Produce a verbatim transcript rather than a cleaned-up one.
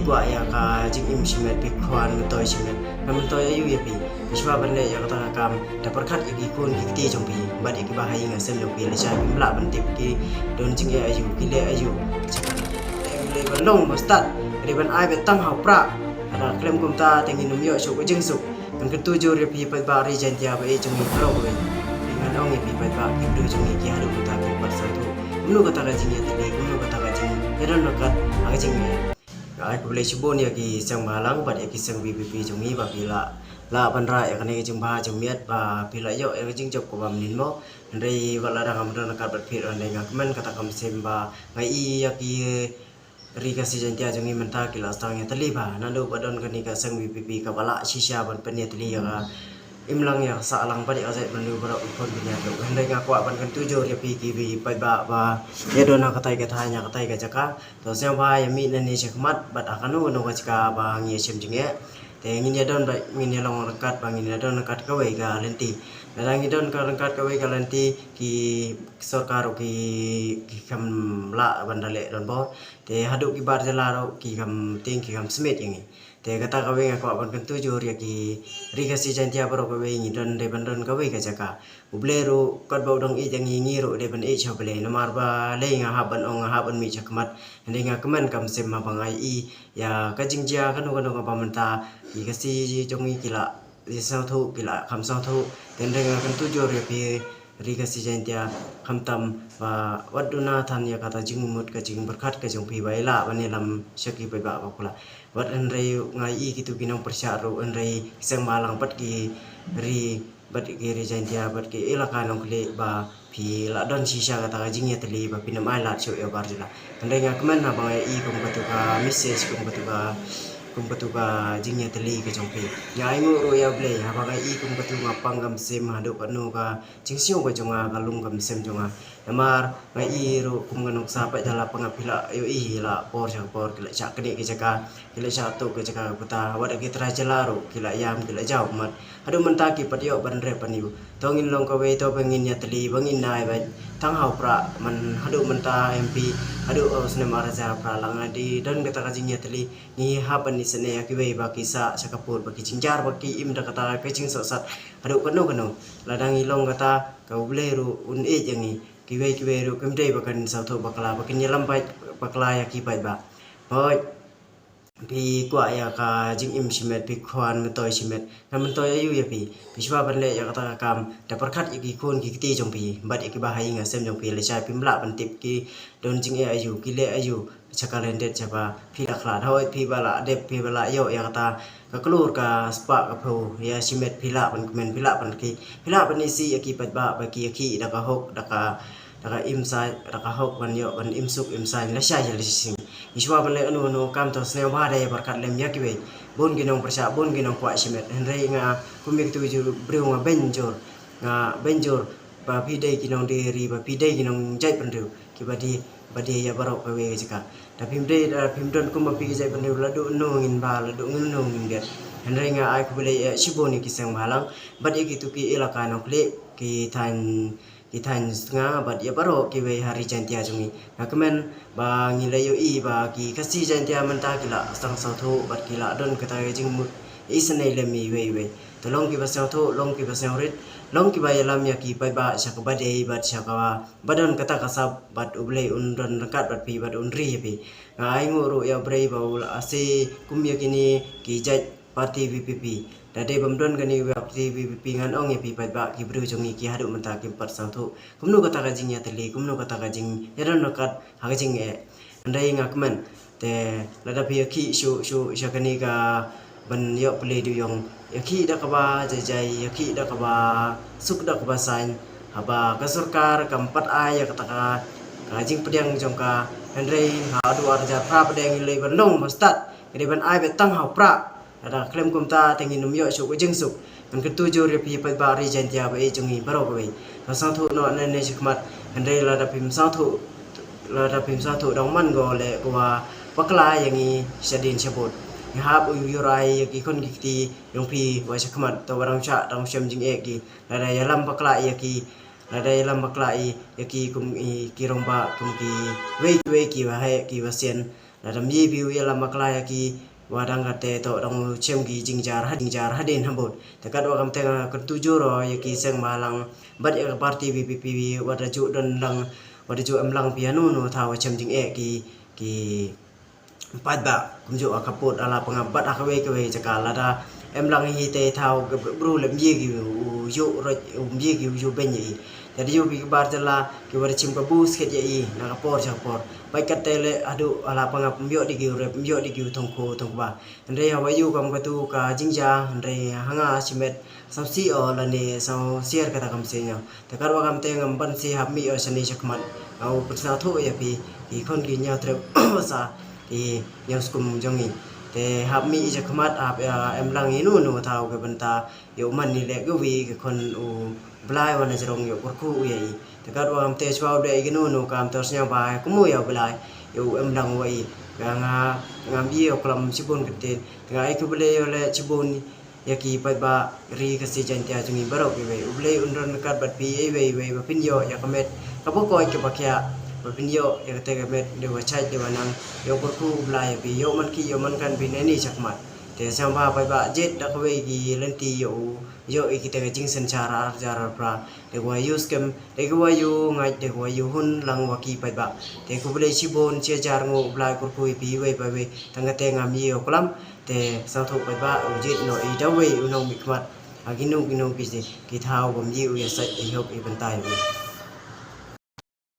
Kwah ïa ka jingim shimet, phi khwan myntoi shimet. Ka myntoi aïu ïa phi? Phi shuwa ban leh ïa kata ka kam, da pyrkhat ïa ki khun ki kti jong phi bad ïa ki bahaïing hasem jong phi. Lashai phim lah ban tip ki don jingeh aïu, ki leh aïu. Leh ban long ba stad, leh ban ai beit tang ha u prah. Haba khlem kumta te ngin ym ïoh shuh ka jingsuk. Ngan kyntu jur ïa phi paidbah ri Jaintia ba ïeit jong ngi baroh kawei. Ngan ong ïa phi paidbah, ki briew jong ngi ki haduh mynta kim pat sngewthuh kumno kata ka jingïatylli, kumno kata ka jingïadon ryngkat ha ka jingeh. Nga ai khublei shibun ïa ki seng bhalang bad ïa ki seng VPP jong ngi ba phi la lah ban rah ïa kane ka jingbha jingmiat ba phi la ïoh ïa ka jingjop kaba mynnin mo. Hynrei wat la dang ngam don ryngkat bad phi ruh, hynrei nga kmen kata ka mynsiem ba nga i ïa ki ri Khasi Jaintia jong ngi mynta ki la sdang ïatylli bha. Naduh ba don kane ka seng VPP kaba lah shisha ban pynïatylli ïa ka imlang ïa ka sahlang bad ïa ka jaitbynriew baroh ki khun ki ñiad ruh. Hynrei nga kwah ban kyntu jur ïa phi ki paidbah ba ïa don ha katai ka thaiñ, ha katai ka jaka, to sngewbha ïa mih nangne shakhmat bad ha kano kano ka jaka ba ngi ïashem jingeh. Te ngin ïa don bad ngin ïa long ryngkat, ba ngin ïa don ryngkat kawei ka lynti. Lada ngi don ka ryngkat kawei ka lynti, ki sorkar ruh ki, ki kham lah ban da leh donbor. Te haduh ki bar jylla ruh ki kham tieng, ki kham submit ïa ngi. Te kata kawei nga kwah ban kyntu jur ïa ki ri Khasi Jaintia baroh kawei, ngi don, dei ban don kawei ka jaka. U Blei ruh katba u dang ïeit ïa ngi, ngi ruh dei ban ïeit sha u Blei. Namar balei nga hap ban ong, nga hap ban mih shakhmat? Hynrei nga kmen ka mynsiem haba nga i ïa ka jingjia kano kano kaba mynta ki Khasi jong ngi ki la ïa sngewthuh, ki la kham sngewthuh. Te hynrei nga kyntu jur ïa phi ri Khasi Jaintia, khamtam ba wat duna than ïa kata jingmut ka jingpyrkhat ka jong phi ba ïa lah ban ïalam sha ki paidbah ba kular. Wat hynrei nga i kito ki nongpyrshah ruh, hynrei ki seng bhalang bad ki ri, bad ki ri Jaintia bad ki elaka Nongkhlieh ba phi la don shisha kata ka jingïatylli ba phin ym ailad shuh ïa u bar jylla. Hynrei nga kmen haba nga i kum katu ka message, kum katu ka, kum katu ka jingïatylli ka jong phi. Nga ainguh ruh ïa u Blei haba nga i kum katu, nga pang ka mynsiem haduh kano ka jingsngew ka jong nga, ka lung ka mynsiem jong nga. Namar nga i ruh kum ka nuksa pat da la pang, phi la ïohi la por sha por ki la shah knieh ki jaka, ki la shah tuh ki jaka ka puta, wat ki trai jylla ruh ki la ïam, ki la jaw mat. Haduh mynta ki pat ïoh ban rep ban ïoh. To ngin long kawei, to ba ngin ïatylli, ba ngin ai beit tang ha u prah. Man haduh mynta MP, haduh u snem ar hajar phra la nga dei don kata ka jingïatylli. Ngi hap ban isynei ïa kiwei ba ki sah sha ka pud, ba ki jynjar, ba ki im da kata ka jingsohsat haduh kano kano. Lada ngi long kata, ka U Blei ruh un ïeit ïa ngi. Kiwei kiwei ruh kim dei ba kin sngewthuh bakla, ba kin ïalam beit bakla ïa ki paidbah. Hooid, phi kwah ïa ka jingim shimet, phi khwan myntoi shimet. Ka myntoi aïu ïa phi? Phi shuwa ban leh ïa kata ka kam, da pyrkhat ïa ki khun ki kti jong phi bad ïa ki bahaïing hasem jong phi. Lashai phim lah ban tip ki don jingeh aïu, ki leh aïu sha ka lyndet, sha ba phi la khlad. Hooid, phi ba la dep, phi ba la ïoh ïa kata ka klur ka spah ka phew ïa shimet, phi lah ban kmen, phi lah ban khih, phi lah ban isih ïa ki paidbah ba ki ïakhih da ka hok, da ka, da ka im saiñ, da ka hok ban ïoh ban im suk im saiñ lashai ïa la shisien. Ngi shuwa ban leh kano kano ka kam, to sngewbha da ïa pyrkhat lem ïa kiwei. Bun ki nongpyrshah, bun ki nongkwah shimet. Hynrei nga kum ïa kitu ki briew nga beiñ jur, nga beiñ jur ba phi dei ki nongdie ri, ba phi dei ki nongjaitbynriew kiba die, ba die ïa baroh kawei ka jaka. Da phim dei, da phim don kum ba phi ka jaitbynriew, la duh no ngin bha, la duh ngin no ngin biat. Hynrei nga ai khublei ïa shibun ïa ki seng bhalang bad ïa kitu ki elaka Nongkhlieh, ki thaiñ, ki thaiñ Snga bad ïa baroh kiwei ha ri Jaintia jong ngi. Nga kmen ba ngi la ïohi ba ki Khasi Jaintia mynta ki la sdang sngewthuh bad ki la don kata ka jingmut isynei lem iwei iwei. To long kiba sngewthuh, long kiba sngewrit, long kiba ïalam ïa ki paidbah sha kaba dei bad sha kaba ba don kata ka sap, bad U Blei un don ryngkat bad phi bad un ri ïa phi. Nga ainguh ruh ïa U Blei ba u la ase kum ïa kine ki jait party VPP. Da dei bym don kane ka party VPP, ngan ong ïa phi paidbah, ki briew jong ngi ki haduh mynta kim pat sngewthuh kumno kata ka jingïatylli, kumno kata ka jingïadon ryngkat ha ka jingeh. Hynrei nga kmen, te lada phi ïakhih shuh shuh sha kane ka ban ïoh pule dewïong, ïakhih da kaba jai jai, ïakhih da kaba suk, da kaba saiñ. Haba ka sorkar kam pat ai ïa kata ka, ka jingpdiang jong ka. Hynrei haduh ar hajar phra pat ngi leh ban long ba stad, ngi dei ban ai beit tang ha u prah. Lada khlem kumta te ngin ym ïoh shuh ka jingsuk. Ngan kyntu jur ïa phi paidbah ri Jaintia ba ïeit jong ngi baroh kawei, to sngewthuh noh nangne shakhmat. Hynrei lada phim sngewthuh, lada phim sngewthuh dang man ko leh ko wa bakla ïa ngi shadien shabud. Ngi hap u ïurai ïa ki khun ki kti jong phi wa shakhmat, to wa dang shah dang shem jingeh ki. Lada ïalam bakla ïa ki, lada ïalam bakla ïa ki kum i, ki rangbah, kum kiwei kiwei ki wa heh, ki wa sien. Lada ym ïoh phi u ïalam bakla ïa ki, wa dang kata to dang u shem ki jingjar ha, jingjar hadien habud. Te katwa kam te nga kyntu jur ïa ki seng bhalang bad ïa ka party V P P, wa da ju don lang, wa da ju em lang phi hano hano thaw shem jingeh ki, ki paidbah, kumjuh ha ka pud ha la Pangap bad ha kawei kawei jaka. Lada em lang hi te thaw ka bru leh ym ïoh ki u ïoh roi, ym ïoh ki u ïoh beiñ ïa i. Te da ïoh phi ki bar jylla ki wa da shim kabu skhet ïa i na ka por sha ka por. Bad kata leh haduh ha la Pangap ym ïoh de ki u rep, ym ïoh de ki u thongkho thongkba. Hynrei ha wa ïoh kam katu ka jingjia, hynrei ha nga shimet sngewsih o lane sngewsih kata kam sngewsih. Te katwa kam te ngam ban sa hap mih o shane shakhmat. Nga u pynsngewthuh ïa phi, i khun ki ñiaw trep sa i ñiaw skum jong i. Te hap mih shakhmat, hap, ah, em lang ïa no no thaw ka bynta ïa u man i leh ka wi ka khun u Blai wa na jrong ïa u kyrkhu u ïa i. Te katwa kam te shuwa u leh i ka no no kam te sngewbha ïa kumno ïa u Blai ïa u em lang wa i. Ka nga ngam ïoh klam shibun kyntien. Te nga ai khublei ïa u leh shibun ïa ki paidbah ri Khasi Jaiñtia jong ngi baroh kiwei. U Blei un don ryngkat bad phi iwei iwei ba phin ïoh ïa ka met kaba koit kaba khiah, ba phin ïoh ïa kata ka met dei wa shait dei wa nang. Ïoh kyrkhu u Blai ïa phi, ïoh man ki ïoh man kan phi na ini shakhmat. Te sngewbha paidbah jied da kawei ki lynti ïa u, ïoh ïa kita ka jingsynshar ar hajar arphew phra. Dei wa ïoh skhem, dei wa ïoh ngait, dei wa ïoh hun lang wa ki paidbah. Te khublei shibun shi hajar nguh, u Blai kyrkhu ïa phi iwei pa iwei. Tang kata ngam ïoh klam. Te sngewthuh paidbah u jied noh i da wei u nongmihkhmat ha kino kino ki, ki thaw bym ïoh u ïa sait i hok i bynta ïa u.